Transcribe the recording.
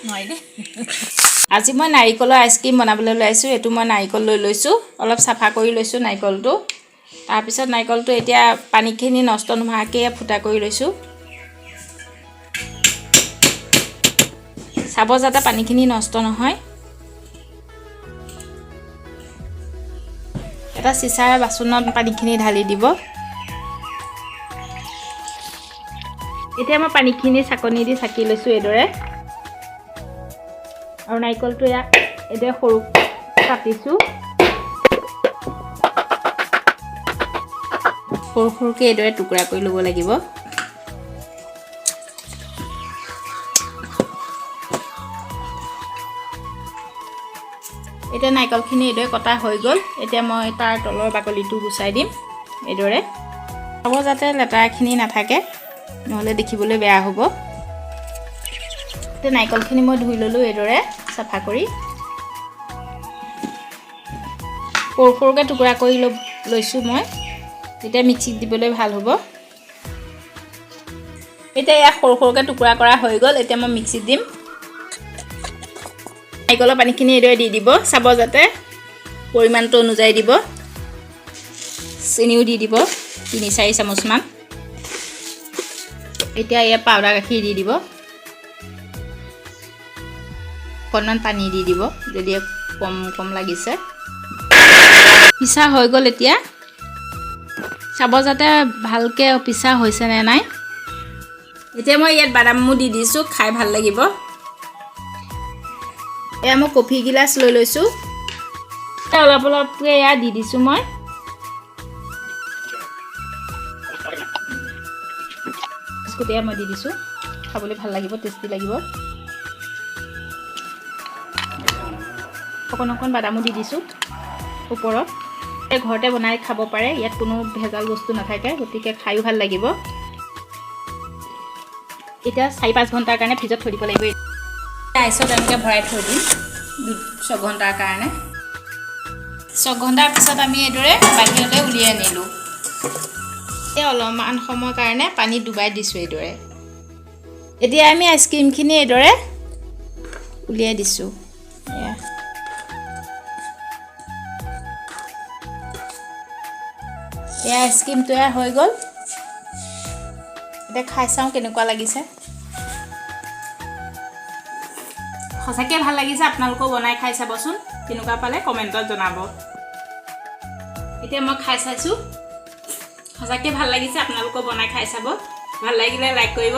নোৱাৰি। আজি মই নাৰিকলৰ আইচক্ৰীম বনাবলৈ ওলাইছোঁ। এইটো মই নাৰিকল লৈ লৈছোঁ, অলপ চাফা কৰি লৈছোঁ নাৰিকলটো। তাৰপিছত নাৰিকলটো এতিয়া পানীখিনি নষ্ট নোহোৱাকৈ ফুটা কৰি লৈছোঁ। চাব যাতে পানীখিনি নষ্ট নহয়। এটা চিচাৰ বাচনত পানীখিনি ঢালি দিব। এতিয়া মই পানীখিনি চাকনি দি চাকি লৈছোঁ এইদৰে। আৰু নাৰিকলটো ইয়াত এইদৰে সৰু কাটিছোঁ, সৰু সৰুকৈ এইদৰে টুকুৰা কৰি ল'ব লাগিব। এতিয়া নাৰিকলখিনি এইদৰে কটা হৈ গ'ল। এতিয়া মই তাৰ তলৰ বাকলিটো গুচাই দিম এইদৰে। চাব যাতে লেতেৰাখিনি নাথাকে, নহ'লে দেখিবলৈ বেয়া হ'ব। এতিয়া নাৰিকলখিনি মই ধুই ল'লোঁ এইদৰে চাফা কৰি। সৰু সৰুকৈ টুকুৰা কৰি লৈছোঁ মই, তেতিয়া মিক্সিত দিবলৈ ভাল হ'ব। এতিয়া ইয়াক সৰু সৰুকৈ টুকুৰা কৰা হৈ গ'ল। এতিয়া মই মিক্সিত দিম। নাৰিকলৰ পানীখিনি এইদৰে দি দিব, চাব যাতে পৰিমাণটো অনুযায়ী দিব। চেনিও দি দিব 3-4 চামুচমান। এতিয়া ইয়াত পাউডাৰ গাখীৰ দি দিব, অকণমান পানী দি দিব যদি কম কম লাগিছে। পিছা হৈ গ'ল। এতিয়া চাব যাতে ভালকৈ পিছা হৈছে নে নাই। এতিয়া মই ইয়াত বাদামো দি দিছোঁ, খাই ভাল লাগিব। এয়া মই কফি গিলাচ লৈ লৈছোঁ, অলপ অলপকৈ এয়া দি দিছোঁ মই। বিস্কুট এয়া মই দি দিছোঁ, খাবলৈ ভাল লাগিব, টেষ্টি লাগিব। অকণ অকণ বাদামো দি দিছোঁ ওপৰত। ঘৰতে বনাই খাব পাৰে, ইয়াত কোনো ভেজাল বস্তু নাথাকে, গতিকে খায়ো ভাল লাগিব। এতিয়া 4-5 ঘণ্টাৰ কাৰণে ফ্ৰিজত থৈ দিব লাগিব। আইচত এনেকৈ ভৰাই থৈ দিম 6 ঘণ্টাৰ কাৰণে। 6 ঘণ্টাৰ পিছত আমি এইদৰে বাহিৰলৈ উলিয়াই আনিলোঁ। এতিয়া অলপমান সময়ৰ কাৰণে পানীত ডুবাই দিছোঁ এইদৰে। এতিয়া আমি আইচক্ৰীমখিনি এইদৰে উলিয়াই দিছোঁ। এয়া আইচক্ৰীম তৈয়াৰ হৈ গ'ল। এতিয়া খাই চাওঁ কেনেকুৱা লাগিছে। সঁচাকৈ ভাল লাগিছে, আপোনালোকেও বনাই খাই চাবচোন, কেনেকুৱা পালে কমেণ্টত জনাব। এতিয়া মই খাই চাইছোঁ, সঁচাকৈ ভাল লাগিছে, আপোনালোকেও বনাই খাই চাব। ভাল লাগিলে লাইক কৰিব।